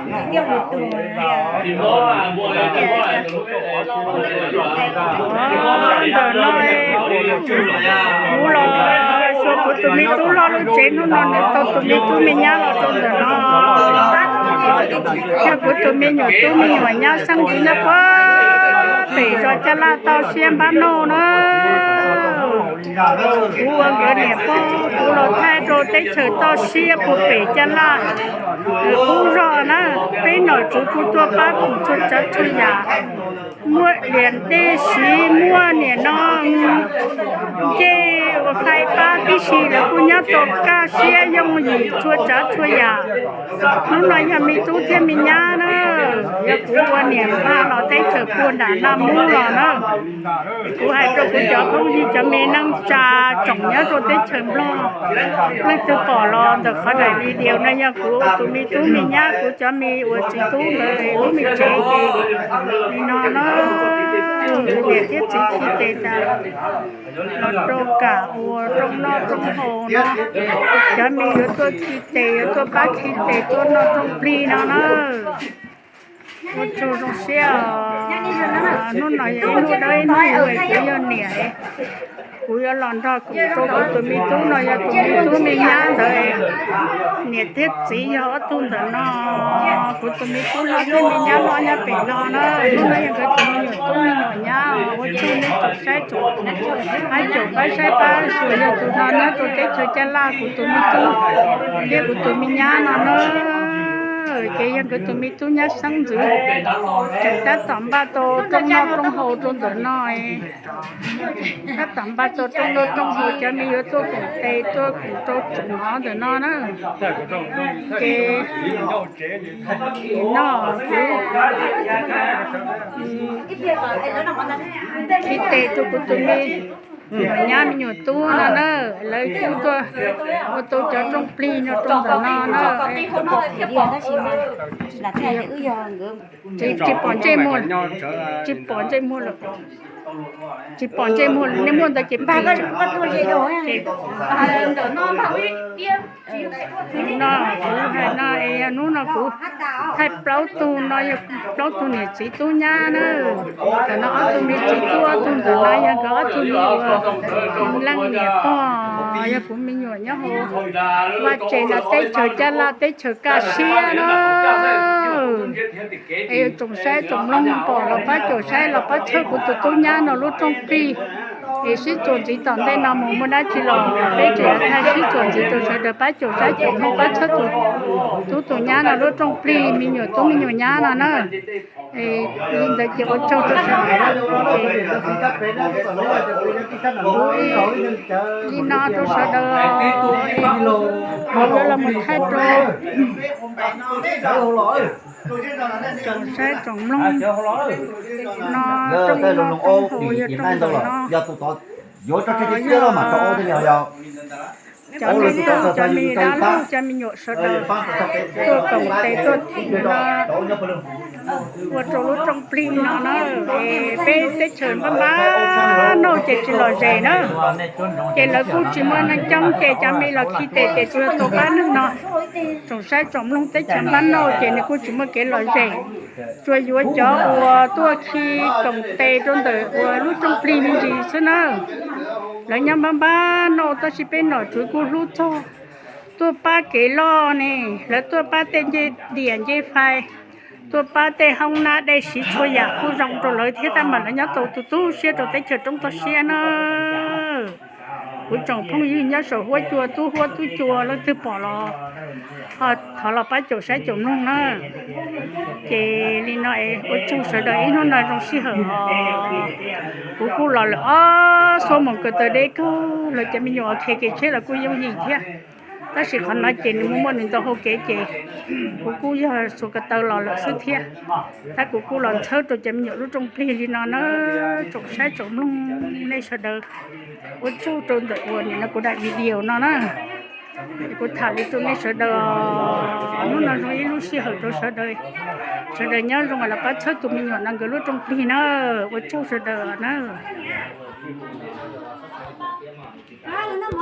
Ntawm no kuv los xyuas kuv tus me tub hlob lub tsev, hnub no nws tau tus me tub me nyab los rau ntawm no. Yog kuv tus me nyuam tub me nyuam nyab xeeb ntxwv nyob puag pem zos Caj Laj toj siab npab noj na. Kuv ua nkawd niam pog, kuv los thaij rau teb chaws toj siab puag pem Caj Laj qub zog na. Peb nom tswv kuj tuaj pab kuv txhua tsav txhua yam, muaj liam dej siv, muaj niam no ncej ua fais pab tib si, lawv kuj nyob tau kaj siab yooj yim txhua tsav txhua yam. Hnub no yog me tub thiab me nyab na, yog kuv ua niam npaj los teb chaws puag nram Naj Mub los na. Kuv hais rau kuv cov phooj ywg cov me neej tsa tsoom nyob rau teb chaws Nplog, leej twg pom los ntawm qhov daim video no yog kuv tus me tub me nyab, kuv cov me uas txiv tub ntawd lub me tsev ces li no na. Niam thiab txiv khi tes tas los rau kam ua rooj noj rooj haus no, cov me yuav tuaj khi tes, yuav tuaj pab khi tes tuaj noj rooj plig no na. Ua tsaug zoo siab os. Hnub no yog ib hnub dawb ib hnub vwm, kuv yog niam, kuv yuav los nrog kuv rau kuv tus me tub no yog tus me tub me nyab ntawd. Niam thiab txiv yog ob tug ntawm no, kuv tus me tub hlob thiab me nyab hlob nyob pem no na. Hnub no yog nkawd tus me nyuam tub me nyuam nyab. Ua tsaug nej tsoom saib tsoom pab caum pab saib pab xyuas, yog tus no nyob rau teb chaws Caj Laj, kuv tus me tub thiab kuv tus me nyab no na. Ces yog nkawd tus me tub nyab xeeb ntxwv, tseem tab tom npaj tau rooj noj rooj haus rau ntawm no. Tab tom npaj tau rooj noj rooj haus, cov me yuav tuaj koom tes tuaj koom rau tsoom no ntawm no na. Ces no kuv khi tes rau kuv tus me nyuam nyab me nyuam tub no na, lawv kuj tuaj ua tau cov rooj plig no rau ntawm no na. Tsis pom ntsej muag, tsis pom ntsej muag lawm, tsis pom ntsej muag, nej muaj ntawd ces pom. No kuv hais no es yog hnub no kuv thaij plaub tug no yog plaub tug niam txiv tub nyab na. Ntawm no ob tug me txiv tub, ob tug ntawm no yog nkawd ob tug me uas leej niam pog, yog kuv me nyuam nyob hauv vaj tsev no, teb chaws Caj Laj teb chaws kaj siab na. Es tsoom saib tsoom mloog pom los pab caum saib los pab txhawb kuv tus tub nyab no lub rooj plig. Es sib txuas ntxiv tom ntej no mus muaj dab tsi los peb tseem yuav thaij sib txuas ntxiv rau sawv daws pab caum saib caum mloog pab txhawb tus tub tus nyab no lub rooj plig, me nyuam tub me nyuam nyab no na. Li ntawd ces ua tsaug rau sawv daws. Li no rau sawv daws, yuav los mus thaij rau tsoom saib tsoom mloog no, rooj noj rooj haus yog rooj ntawm no. Yog cov me tub cov me dab laug cov me nyuam sawv daws tuaj koom tes tuaj thim no ua rau lub rooj plig no na. Es peb teb chaws npab npab nauj ces tsis lom zem na, ces lawv kuj tsis muaj neeg coob ces cov me los khi tes ces tsuas yog tau pab neeg no. Tsoom saib tsoom mloog, teb chaws npab nauj ces nws kuj tsis muaj kev lom zem, tsuas yuav cov uas tuaj khi koom tes rau ntawm uas lub rooj plig me ntsis xwb na. Lawv nyob npab npab nauj tab sis peb nom tswv kuj hlub txog, tuaj pab kev loj ne, lawv tuaj pab tej ncej diam ncej fais, tuaj pab tej hoob nab dej siv txhua yam kuj zoo rau lawv thiab, tab mas lawv nyob tau tu tu siab rau teb chaws roob toj siab na. Kuv tsoom phooj ywg nyob saum huab cua, tub huab tub cua leej twg pom los thov los pab caum saib caum mloog na. Ces li no es ua tsaug sawv daws, ib hnub no zoo sij hawm os. Kuv kuj los lawm ob xuab moos ko taw deb kawg, los cov me nyuam khiav kev tsheb los kuj yooj yim thiab. Tab sis qhov no ces nws muaj muaj nws ntau hau kev ces kuv kuj yog xuas ko taw los lawm xwb thiab. Tab kuv kuj los txhawb rau cov me nyuam lub rooj plig li no na. Tsoom saib tsoom mloog nej sawv daws, ua tsaug rau ntawm uas nim no kuv daim video no na. Kuv tham li rau nej sawv daws, hnub no zoo ib lub sij hawm rau sawv daws. Sawv daws nyob zoo los pab txhawb tus me nyuam no nkawd lub rooj plig na. Ua tsaug sawv daws na.